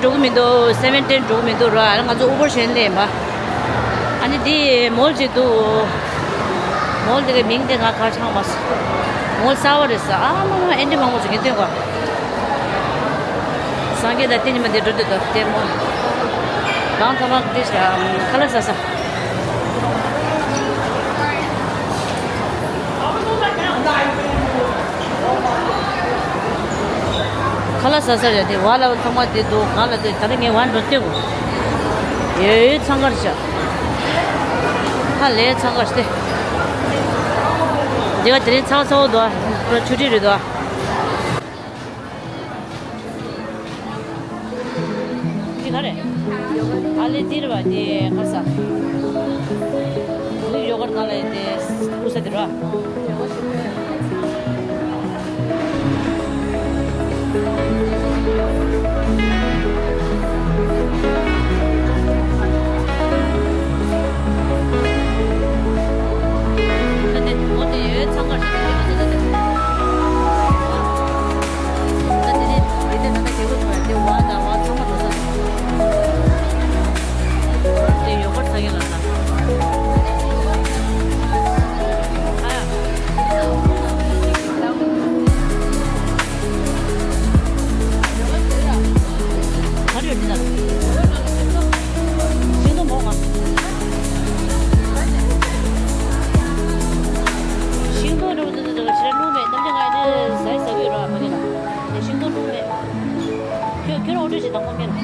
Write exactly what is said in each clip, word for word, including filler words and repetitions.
འགྲོ་གི་མི་འདུག་སེ་ཝེན་ཊིན་འགྲོ་གི་མི་འདུག་ར། ང་ཚོ་ཨུ་བར་གཞན་ལེན་པ། ཨ་ནི་འདི་མོལ་ཅིག་འདུག་མོལ་འདི་གི་མིང་དེ་ང་གར་ཆགས་མ་སོང་། མོལ་གསར་པ་རེད་ས། ཨ་མ་མ་ཨེ་འདྲ་མང་པོ་ཅིག་གི་སྟོན་གོ། སངས་རྒྱས་དང་དེ་ཉི་མ་འདི་འགྲོ་འདོད་འདུག་དེ་མོལ། གང་ཐ་མག་འདི་ཁ་ལག་ཟ་ས། ཁ་ལག་ཟ་ས་རེད་དེ། བ་ལ་བ་ཚང་མ་དེ་འདུག་གང་ལ་དེ་ད་རེས་ངས་བ་འགྲོ་སྟེ་གོ། ཡོད་ཡོད་འཚང་ཁ་རེད་ཤག་ཧ་ལས་འཚང་ཁ་རེད་དེ། འདི་བ་དེ་རིང་ཚ་བ་ཚ་བོ་འདུག་ཨ། ཆུ་ཁྲི་རེད་འདུག་ཨ། འདི་ག་རེད། ཨ་ལེ་འདི་རེད་པ། འདི་ག་རེ་ཟ། འདི་ཡོ་གར་ནང་ལ་དེ་བླུགས་ས་དེ་རེད་པ། ད་དེ་འོ་དེ་ཡོད་ཚང་མ་ཞིག་དེ་དེ་དེ་དེ། ད་དེ་དེ་དེ་དེ་ད་ལྟ་རྒྱལ་པོ་ཚོ་ཡ་དེ་བ་དང་བ་ཚང་མ་འགྲོ་ས། དེ་ཡོ་གར་ཟ་གི་ལ་ད། ཨ་ཡ། ག་རེ་ཡོད་འདི་ལ། ཤིང་སྡོང་མོ་ང་། ཤིང་སྡོང་འདྲ་པོ་འདི་ཚོ་འདྲ་པོ་ཞེ་དྲག་བླུགས་མེད། ནམ་རྒྱུན་ང་འདི་ཟ་ཡི་ཟ་གི་ཡོད་ར་ཕ་གི་ལ། དེ་ཤིང་སྡོང་བླུགས་མེད། ཁྱོད་ཁྱོད་རང་འོ་འདྲ་ཞིག་དང་ཁོང་ཁྱེད་ལ།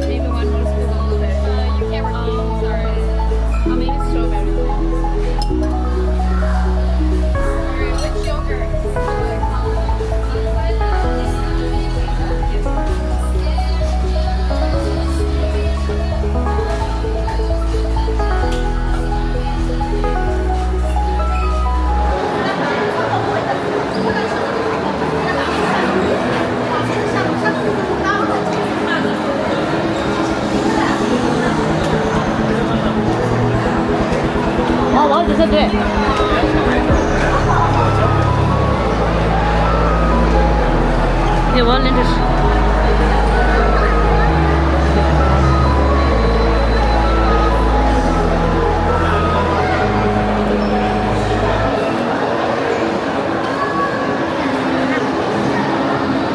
Maybe one more scoop of blueberry. Uh, you can't repeat. Sorry. Uh, maybe strawberry. Sorry, which yogurt?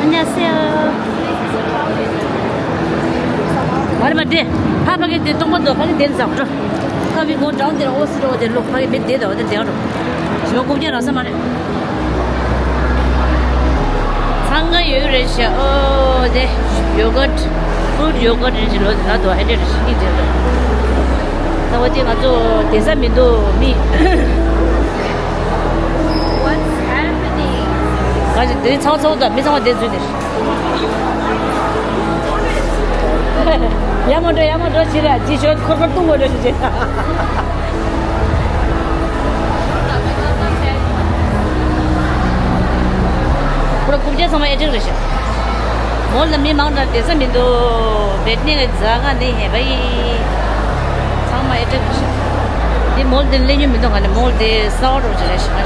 안녕하세요. མ་རེད་མ་རེད། ཕ་ཕ་གི་དེ་སྟོང་པ་འདུག་ཕ་གི་དེ་ཟ་འགྲོ། ཁ་བི་གོང་གྲོང་དེར་འོ་སི་འགྲོ་དེར་ལོ་ཕ་གི་མི་དེ་དང་དེ་དེ་འགྲོ། ཞོ་ཀུག་རྒྱ་ར་ས་མ་རེད། ཚང་ག་ཡོད་རེད་ཤག་ཨོ་དེ་ཡོ་གར། ཕུ་རུ་ཊི་ཡོ་གར་རེད་ཅེས་ལོ་དེ་ལ་དུ་ཨེ་འདྲ་རེ་ཞིག་གི་རེད། ད་བ་དེ་ང་ཚོ་དེ་ས་མི་འདུག་མི། What's happening? ག་ཅི་དེ་ཚང་ཚང་དང་མི་ཚང་བ་དེ་འཛུལ་དེ། ཡ་མོ་འགྲོ་ཡ་མོ་འགྲོ་ཞིག་ར་ཅི་ཤོད་ཁོར་ཁོར་ཏུ་མོ་འགྲོ་ཞིག་ཅེ། ཁོ་ར་རྐུབ་བཀྱག་ཚང་མ་ཨེ་ཊེག་རེད་ཤག་མོལ་ལ་མི་མང་དྲགས་བསྡད་ས་མི་འདུག་བེད་ནས་ཟ་ག་ནས་ཧེ་བ་ཡི། ཚང་མ་ཨེ་ཊེག་རེད་ཤག་འདི་མོལ་འདི་ལས་ཉོ་མི་འདུག་ག་ནས་མོལ་འདི་གསར་པ་འདྲ་པོ་ཅིག་རེད་ཤག་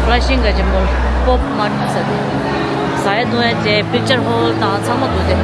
ཕ་ལ་ཤིང་ག་ཅིག་མོལ་པོབ་མར་ཊི་ཟེར་ཏེ། ཟ་ཡ་འཐུང་ཡ་བཅས་པིག་ཅར་ཧོལ་དང་ཚང་མ་འདུག་སྟེ།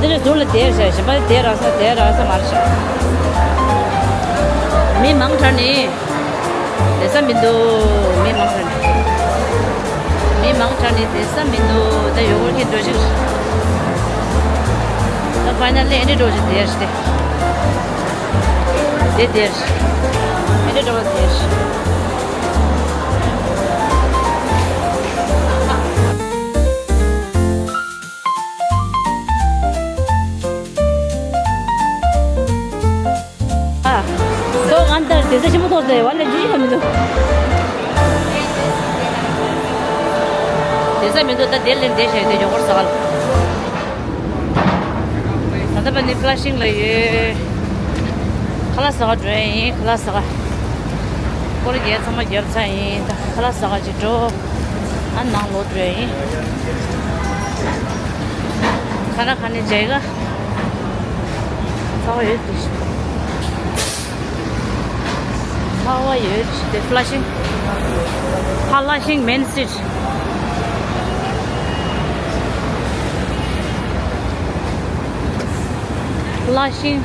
དེ་ནས་ཟུར་ལ་དེར་བཞག་གཞན་པ་དེར་རག་ས་དེར་རག་ས་མ་རེད་ཤག་མི་མང་དྲགས་ནི། བསྡད་ས་མི་འདུག་མི་མང་དྲགས་ནི། མི་མང་དྲགས་ནི་བསྡད་ས་མི་འདུག་ད་ཡོ་གོར་གྱི་འགྲོ་ཞིག་ད་ཕ་ན་ལེ་འདྲེ་འགྲོ་ཞིག་དེར་ཤི་དེ། དེ་དེར་ཤི་འདྲེ་འགྲོ་དེར་ཤི། ཨ། ཏོག་ཨན་ཏར་དེ་ཚོ་ཆེན་པོ་ཐོག་ཟེར་བ་ལས་ཅི་ཞིག་མི་འདུག་དེ་ཚོ་མི་འདུག་ད་དེ་ལས་འདས་བྱས་དེ་ཡོ་གོར་ཟ་ག་ལ། ད་ལྟ་བ་ནི་ཕ་ལ་ཤིང་ལ་ཡོད། ཁ་ལག་ཟ་ག་འགྲོ་ཡ་ཡིན། ཁ་ལག་ཟ་ག་ཀོ་རི་རྒྱལ་ཚང་མ་བརྒྱབ་ཚར་ཡིན། ད་ཁ་ལག་ཟ་ག་ཅིག་འགྲོ། ཨ་ནང་ལོག་འགྲོ་ཡ་ཡིན། ཁ་ལག་ཁ་ནས་མཇལ་ག་ཚ་བ་ཡོད་ཟེར། ཚ་བ་ཡོད་ཟེར་ཏེ་ཕ་ལ་ཤིང་། ཕ་ལ་ཤིང་མེན་སི་ཊི། ཕ་ལ་ཤིང་།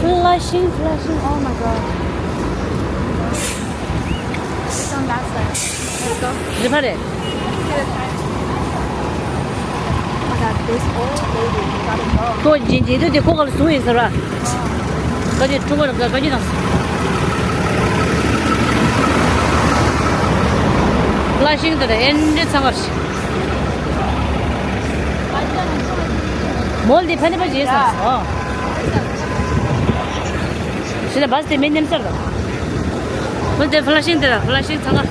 Flushing, Flushing, oh my god. It's on that side. Let's go. རེད་པ་རེད། Oh my god, this old lady got a dog. ཁོ་ཇི་ཇི་དུས་དེ་ཁོ་ག་ལ་བཟུང་ཡིན་ཟེར་བ། བཀའ་ཁྲིད་ཁྲུང་བར་བཀའ་ཁྲིད་དང་། Flushing དེ་ཨེ་འདྲ་ཚང་བར་ཞིག་མོལ་དེ་ཕ་ནི་པ་བྱེད་སོང་། ཞེ་ན་བས་དེ་མེད་ཉམས་སར་དང་། མོལ་དེ་Flushing དེ་ལ་Flushing ཚང་བ།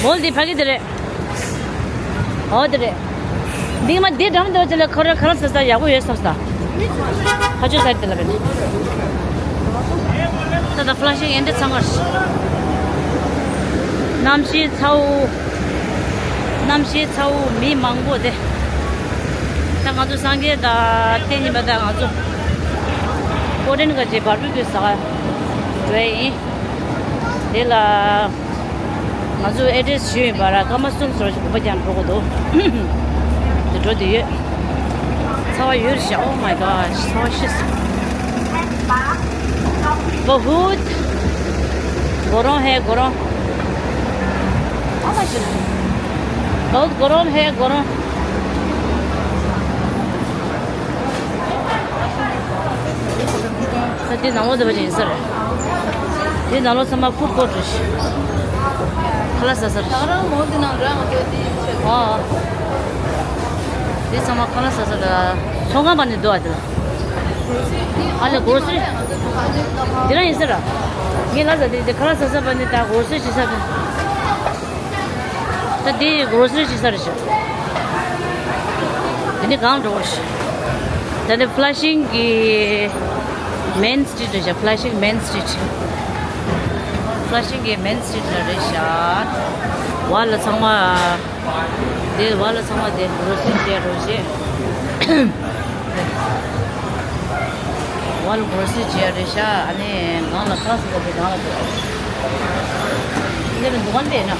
མོལ་དེ་ཕ་གི་དེ་རེད། ཨོ་དེ་རེད། འདི་མ་འདི་འགྲམ་དུ་ཅི་ལ་ཁོ་ར་ཁ་ལག་ཟ་ས་ཡག་པོ་ཡོད་སོང་ས། ཁ་ཆུ་ཟ་དེ་ལ་བས། ད་ད་Flushing ཨེ་འདྲ་ཚང་བར་ཞིག་གནམ་གཤིས་ཚ་བོ། གནམ་གཤིས་ཚ་བོ་མི་མང་པོ་དེ། ད་ང་ཚོ་སངས་རྒྱས་དང་བསྟན་ཉི་མ་དང་ང་ཚོ་ཀོ་ཌེན་ག་ཅེ་བར་བི་ཀིའུ་ཟ་ག་འགྲོ་ཡ་ཡིན། དེ་ལ་ང་ཚོ་ཨེ་ཌེ་རེ་སི་ཞུས་ཡིན་པ་ར་སྐར་མ་གསུམ་ཙམ་ཞིག་གོམ་པ་རྒྱག་འགྲོ་དགོས་འདུག་དེ་འགྲོ་དུས་ཡོད། ཚ་བ་ཡོད་རེད་ཤག Oh my god, ཚ་བ་ཤི་སོང་། बहुत गरम है गरम। बहुत गरम है गरम। ད་དེ་ནང་ལོགས་དེ་བ་ཅན་ཡིན་ས་རེད། དེ་ནང་ལོགས་ཚང་མ་ཕུད་ཀོ་ཊི་རེད། ཁ་ལག་ཟ་ས་རེད། ད་རང་མོ་དེ་ནང་རང་ང་ཚོ་དེ་བྱེད། ཨ། དེ་ཚང་མ་ཁ་ལག་ཟ་ས་ལ་ཚོང་ཁང་པ་ནས་འདུག་ཨ། དེ་ལ་ཨ་ལ་གོ་སི་དེ་རང་ཡིན་ས་ར། ངས་ལ་ཟ་དེ་དེ་ཁ་ལག་ཟ་ས་པ་ནས་ད་གོ་སི་ཞིག་ཟ་དེ། ད་འདི་གོ་སི་ཅི་ས་རེད་ཤག་དེ་ནི་གང་འགྲོ་བ་ཞིག་ད་ནི་Flushing གི་མེན་སི་ཊི་རིཊ་རེད་ཤག Flushing མེན་སི་ཊི་རིཊ། Flushing གི་མེན་སི་ཊི་རིཊ་ལ་རེད་ཤག་བ་ལ་ཚང་མ། དེ་བ་ལ་ཚང་མ་དེ་གོ་སི་བྱས་རོགས་བྱས། ཝལ་གོ་སི་བྱས་རེད་ཤག་ཨ་ནི་གང་ལ་ཁ་སི་གོ་དེ་གང་ལ་འགྲོ། འདི་ནི་འདུ་ཁང་དེ་ན།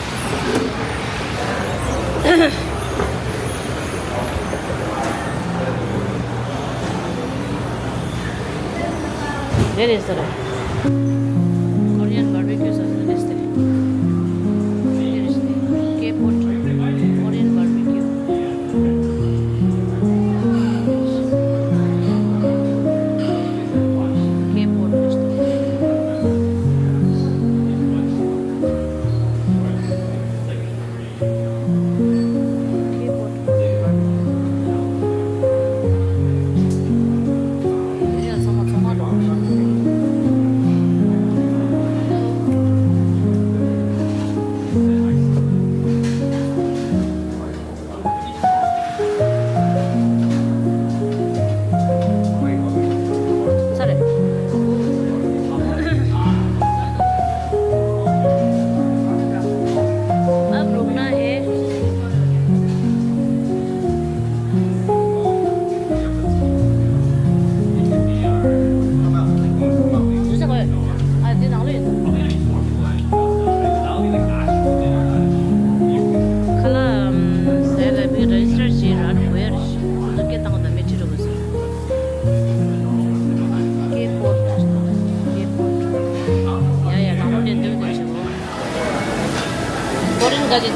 དེ་རེད་ཟེར། Korean barbecue sauce དེ་རེད་ཟེར། དེ་རེད་ཟེར། K pot Korean barbecue K pot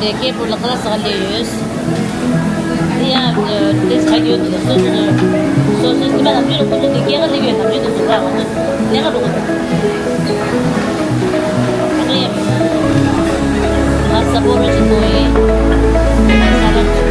དེ་སྐད་པོ་ལ་ཁ་ལག་ཟ་ག་སླེབས་ཡོད། དེ་ཡང་དེ་ཆ་ཡོད་དེ་སོ་སོ་སོ་སོ་ཉི་མ་ནམ་རྒྱུན་ལ་ཁོ་ཚོ་དེ་སྐད་ཁ་སླེབས་ཡོད། ནམ་རྒྱུན་དུ་ཟུར་པ་ང་ཚོ་ལས་ཀ་འགྲོ་གི་འདུག་ཨ་ནི་ང་ས་པོ་རོ་ཅིག་ཐོང་ཡིན། ས་ལམ་ཅིག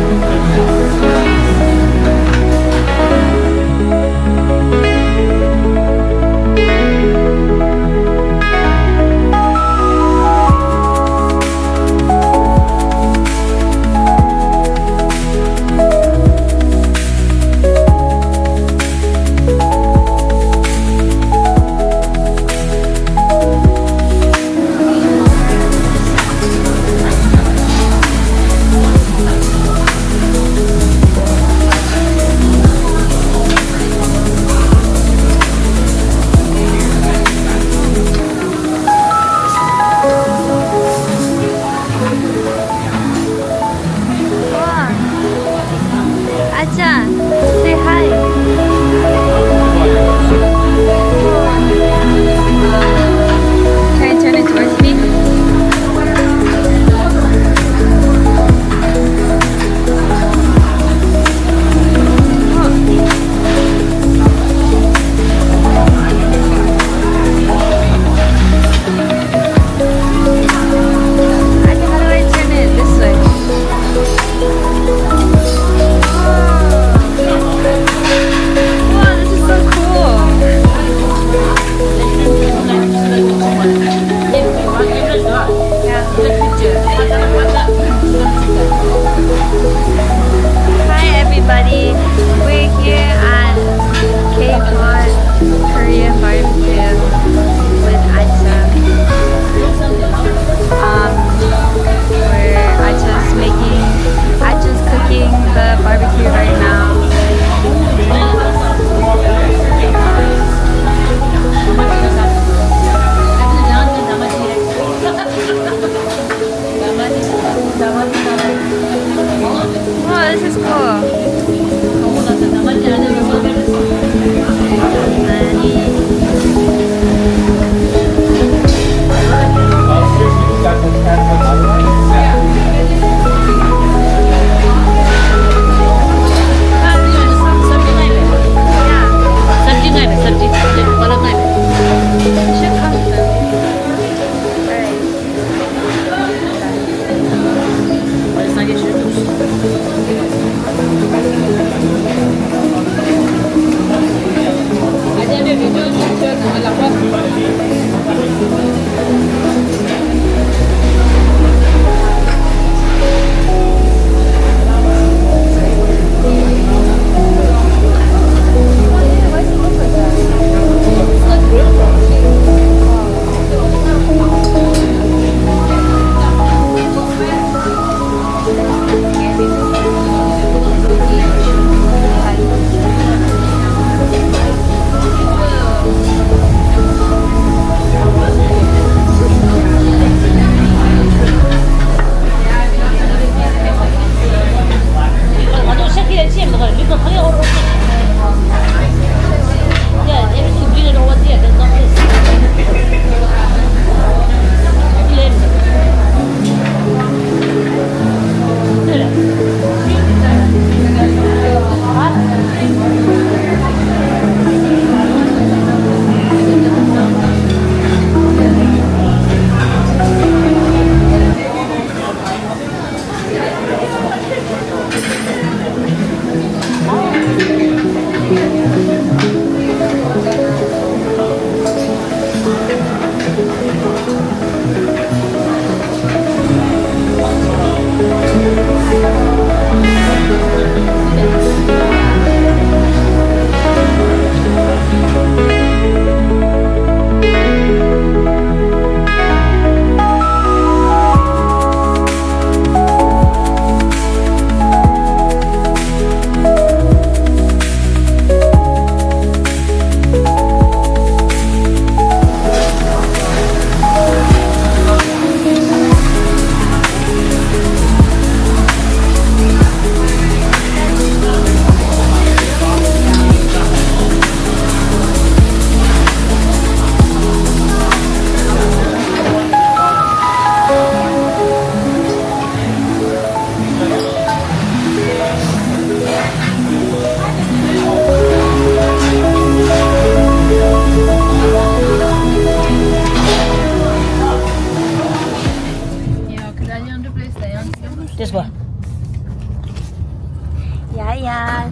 Yeah, yeah.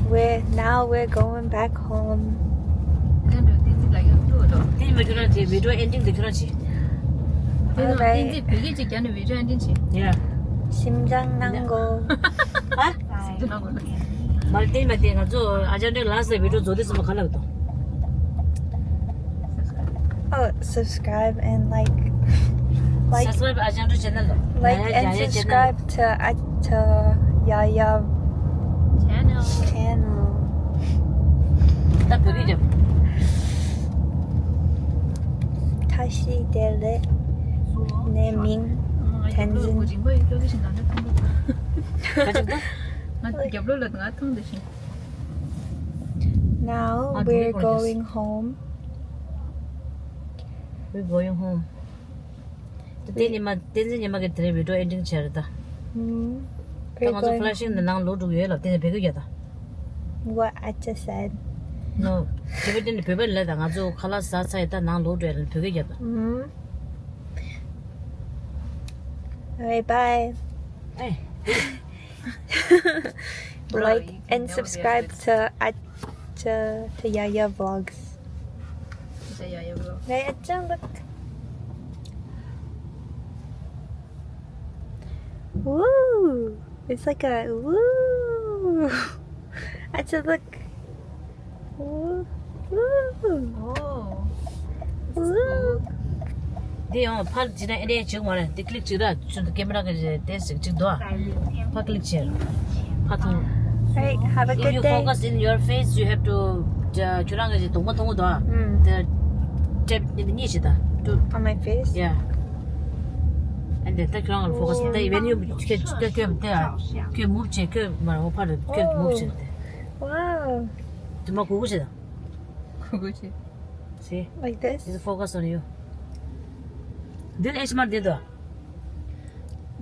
We're now we're going back home. དེ་མི་ཁྱོད་རང་བྱེད། video ending དེ་ཁྱོད་རང་བྱེད། དེ་ནང་། Alright. བསྟན་འཛིན་བོད་སྐད་ཅིག་རྒྱབ་ནས་video ending བྱེད། Yeah. 심장 난 거. ཨ། མ་རེད། དེ་མ་དེ་ང་ཚོ་ཨ་ཅག་འདྲ་ལ་སེ་video བཟོ་དུས་ཙམ་པ་ག་ལ་འདུག Oh, subscribe and like, like, subscribe ཨ་ཅག་འདྲ་channel ལ། Like and subscribe to ཨ་ཅག་ཡ་ཡ་channel. Channel. ད་བོད་སྐད་རྒྱབ། ཐ་ཤི་དེ་ལེ་ནས་མིང་བསྟན་འཛིན། ག་ཅིག་ད། ང་རྒྱབ་ལོགས་ལ་ང་མཐོང་འདི་བཞིན། Now we're going home. We're going home. དེ་ཉི་མ། བསྟན་འཛིན་ཉི་མ་གི་དེ་རིང་video ending བྱས་རེད་ད། ད་ང་ཚོ་flushing ནང་ལོག་འགྲོ་གི་ཡོད་ལ། བསྟན་འཛིན་བོད་སྐད་རྒྱབ་ད། What I just said. No. དེ་བས་བསྟན་འཛིན་བོད་པ་ལས་ད། ང་ཚོ་ཁ་ལག་ཟ་ཚར་ཡོད་ད། ནང་ལོག་འགྲོ་ཡ་ལ་བོད་སྐད་རྒྱབ་ད། Alright, bye. Hey. Like and subscribe to ཨ་ཅག་ཡ་ཡ་vlogs. ཨ་ཅག་ཡ་ཡ་vlog. Hey, ཨ་ཅག, look. Woo! It's like a woo. ཨ་ཅག, look. འདི་ཡང་ཕར་བྱས་ན་ཨེ་འདྲ་བྱེད་མ་རེད། འདི་click བྱེད་ར། ཆུ་འདི་camera གི་དེ་ཟིག་ཅིག་འདུག་ཨ། ཕར་click བྱེད། ཕར་མཐོང་། Hey, have a good day. If you focus in your face, you have to ཁྱོད་རང་གི་གདོང་པ་མཐོང་གི་འདུག་ཨ། དེ་ཊེབ་འདི་གཉིས་བྱེད་ད། On my face? Yeah. And then ད་ཁྱོད་རང་གི་focus ད་when you ཁྱོད་ཁྱོད་ཁྱོད་དེ་ཁྱོད་move བྱེད། ཁྱོད་མར་འོ་ཕར་ཁྱོད་move བྱེད་དེ། Wow. དེ་མ་གུ་གུ་བྱེད་ད། གུ་གུ་བྱེད། See? Like this? Just focus on you. འདི་ལ་ཨེ་ཆི་མར་འདི་དོ།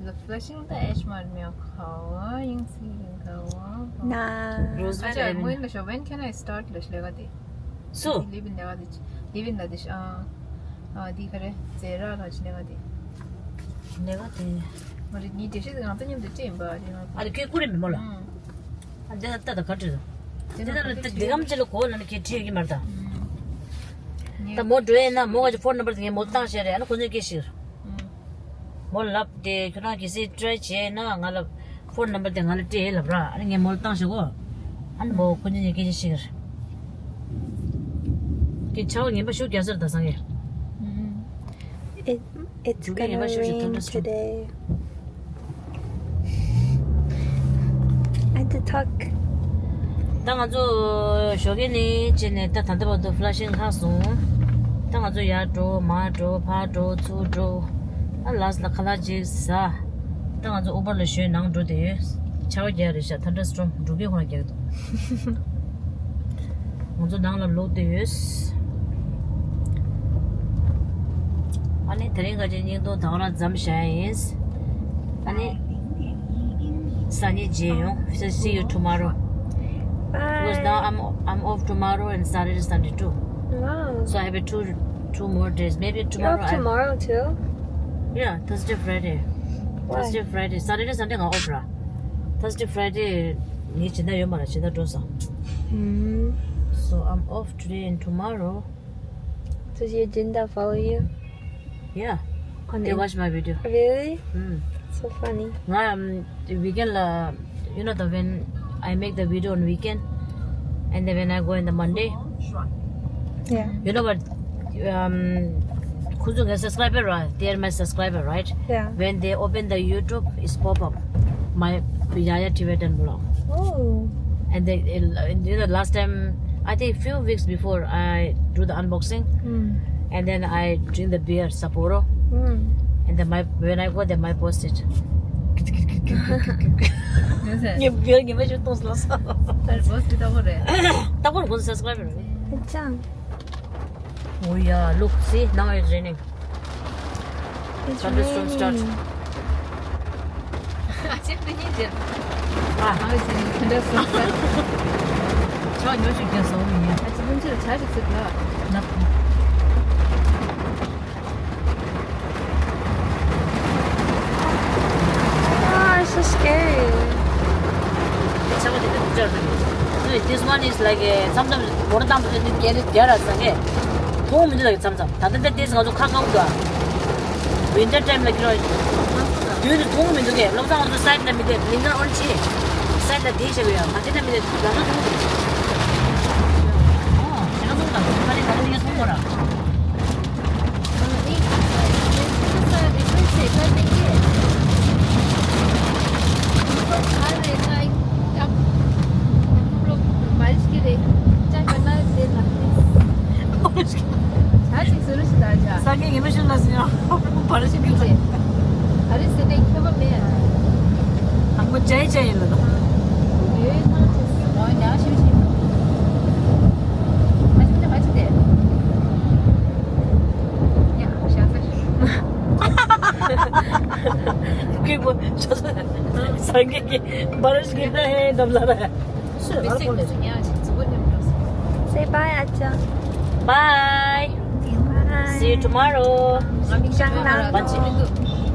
The flushing དང་ཨེ་ཆི་མར་མེད་ཁ་བ་ཡིན་སི་ཡིན་ཁ་བ། ན། Roosevelt Avenue. When can I start ལ་ལས་ཀ་དེ། སུ། Living ལས་ཀ་དེ། Living ལ་དེ་ཨ་ཨ་དེ་ག་རེ་ཟེར་ར་ལ་ལས་ཀ་དེ། ལས་ཀ་དེ། མ་རེད། ངའི་འགྲེལ་བཤད་དེ་ང་ཚོ་མཉམ་དུ་བྲིས་ཡིན་པ་རེད། ང་ཨ་རེ་ཁོས་བསྐུར་རེ་མི་མོ་ལ། ཨ་འདི་ལྟ་ད་ག་འདྲ་རེད། འདི་ལྟ་ལ་འདི་གམ་ཅི་ལ་གོ་ན་ནི་ཁྱེད་ཁྲིད་ཀྱི་མ་རེད་ད། ད་མོ་འགྲོ་ཡས་ན་མོ་ག་ཅི་phone number དེ་ངས་མོ་བཏང་བྱས་རེད། ཨ་ནི་ཁོ་ཚོས་སྐད་ཤིག་མོ་ལབ་དེ་ཁྱོད་རང་གལ་སྲིད་try བྱས་ན་ང་ལ་phone number དེ་ང་ལ་སྤྲད་ལབ་ར། ཨ་ནི་ངས་མོ་ལ་བཏང་བྱས་གོ། ཨ་ནི་མོ་ཁོ་ཚོས་སྐད་ཆ་ཤིག་རེད། ཁྱེད་ཆར་པ་ངན་པ་ཤུགས་རྒྱག་ས་རེད་ད་སང་ངས། It, it's འབྲུག་རྒྱལ་ངན་པ་ཤོར་ཞིག་ཐོན་འགྲོ་སོང་། Today. I had to talk. ད་ང་ཚོ་ཞོགས་ཀས་ནས་བྱས་ནས་ད་ད་ལྟ་བར་དུ་flushing ལྷག་སོང་། ད་ང་ཚོ་ཡར་འགྲོ། མར་འགྲོ། ཕར་འགྲོ། ཚུར་འགྲོ། ཨ་last ལ་ཁ་ལག་ཅིག་ཟ། ད་ང་ཚོ་Uber ལ་ཞོན་ནང་འགྲོ་བསྡད་ཡོད། ཆར་པ་རྒྱག་རེད་ཤག thunderstorm འབྲུག་རྒྱལ་ཁོ་རང་རྒྱག་གི་འདུག་ང་ཚོ་ནང་ལ་ལོག་བསྡད་ཡོད། ཨ་ནི་དེ་རིང་ག་ཅིག་བརྙན་ཐུང་ད་ག་རང་མཚམས་བཞག་ཡིན། ཨ་ནི་སང་ཉིན་མཇལ་ཡོང་། See you tomorrow. Because now I'm I'm off tomorrow and Saturday, Sunday too. Wow. So I have a two two more days. Maybe tomorrow. You're off tomorrow too? Yeah, Thursday, Friday. Why? Thursday, Friday, Saturday, Sunday ང་off ར། Thursday, Friday ངས་སྦྱིན་བདག་ཡོད་མ་ར། སྦྱིན་བདག་འགྲོ་སོང་། So I'm off today and tomorrow. Does your agenda follow you? Yeah. They watch my video. Really? Mm. So funny. ང་ཨམ་weekend ལ you know the when I make the video on weekend and then when I go in the Monday. Yeah. You know what? Um, ཁོ་ཚོ་ངའི་subscriber ར། They are my subscriber, right? Yeah. When they open the YouTube, it's pop up. My Yaya Tibetan vlog. Oh. And then, uh, you know, last time, I think few weeks before I do the unboxing, and then I drink the beer, Sapporo. And then my, when I go there, my post it. ངའི་beer ངའི་མ་ཞུ་གཏོང་སོང་ལ་ས། ད་post ད་གོ་རེད། ད་གོ་རེད། ཁོ་ཚོ་subscriber རེད། ཨ་ཅང་། Oh yeah, look, see, now it's raining. It's thunderstorm start. Raining. ཨ་ཅེ་འདི་གཉིས་རེད། ཨ། Now it's raining. Thunderstorm start. ཆར་ཉུང་ཤོས་རྒྱག་ཟེར་བ་མིན་ཡ། ཨ་ཅེ་སྔོན་ཆད་ལ་ཆར་ཞིག་ཟེར་ལ། ན། Ah, it's so scary. ཆར་ This one is like a, sometimes water dump in the, get it, there are some, eh? མཐོང་མི་འདུག་ལ་མཚམས་མཚམས། ད་ལྟ་འདི་ང་ཚོ་ཁ་བསྐང་འདུག། Winter time ལ་ཁྱེད་རང་དུས་དུ་མཐོང་མི་འདུག་གས། བློ་བཟང་ང་ཚོ་side ལ་མི་བསྡད། ལིང་ག་ཨོན་ཆི་side ལ་དེ་བྱེད་དགོས་ཡ། མ་དེ་ན་མི་བསྡད། ལམ་ལ་མཐོང་འདུག། ཨོ་དེ་ན་མཐོང་དང་། ཁ་ནས་ད་ལྟ་ངས་མཐོང་མ་ར། बारिश के लिए चाय करना है, देर लगती है। बारिश के लिए। चाय से शुरू से ताजा। सागे ये मशीन लस गया। बारिश के लिए। अरे से नहीं, खबर नहीं है। हमको चाय चाहिए ना। ये ना। और यहाँ से भी। आज मुझे आज दे। या शायद। क्यों वो संगे के बारिश गिरता है, डबला रहा है। Say bye, Acha. Bye. Bye. See you tomorrow. Inshallah. Bye.